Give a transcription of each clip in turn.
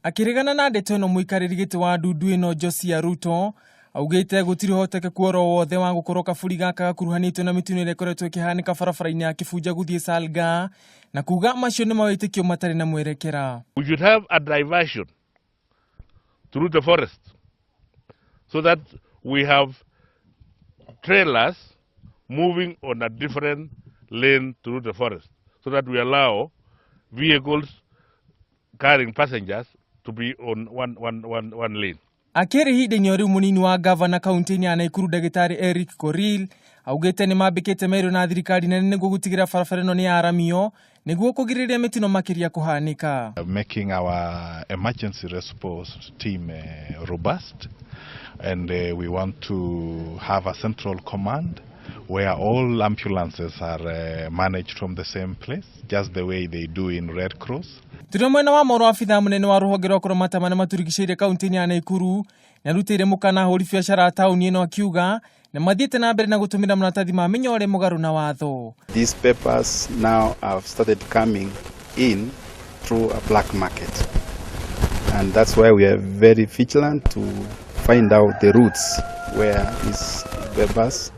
Akĩregana na ndeto ĩno mũikarĩri gĩtĩ wa ndundu ĩno Josia Ruto augĩte gũtirĩ ũhotekeku oro wothe wa gũkorwo kaburi gaka gakuruhanĩtio na mĩtino ĩrĩa ĩkoretwo ĩkĩhanĩka barabara-inĩ ya Kĩbunja gũthiĩ Salgaa na kuga macio nĩ mawĩtĩkio matarĩ na mwerekera. We should have a diversion through the forest so that we have trailers moving on a different lane through the forest so that we allow vehicles carrying passengers to be on one lane. Akĩrĩ ihinda-inĩ o rĩu mũnini wa gavana kaunti-inĩ ya Naikuru ndagĩtarĩ Eric Korir augĩte nĩ mambĩkĩte mĩario na thirikari nene nĩguo gũtigĩrĩra barabara ĩno nĩ yaramio nĩguo kũgirĩrĩria mĩtino makĩria kũhanĩka. Making our emergency response team robust, and we want to have a central command where all ambulances are managed from the same place, just the way they do in Red Cross. Tũrĩ mwena wa moro abithaa mũnene wa rũhonge rwa kũramata marĩa matũrigicĩirie kaunti-inĩ ya Naikuru nĩarutĩire mũkana ahũri biacara a taũni ĩno akiuga nĩ mathiĩte na mbere na gũtũmĩra maratathi ma mĩnyore mũgarũ na watho. These papers now have started coming in through a black market, and that's why we are very vigilant to find out the routes where these papers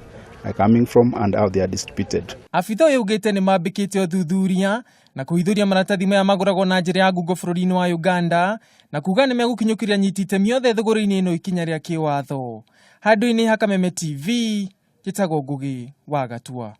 are coming from and how they are distributed. Abitha ũyũ augĩte nĩ mambĩkĩte ũthuthuria na kũhithũria maratathi maya magũragwo na njĩra ya ngungo bũrũri-inĩ wa Uganda na kuga nĩ megũkinyũkĩria anyiti itemi othe thũgũrĩ-inĩ ĩno ikinya rĩa kĩwatho. Handũ-inĩ ha Kameme TV, njĩtagwo Ngugi wa Gatua.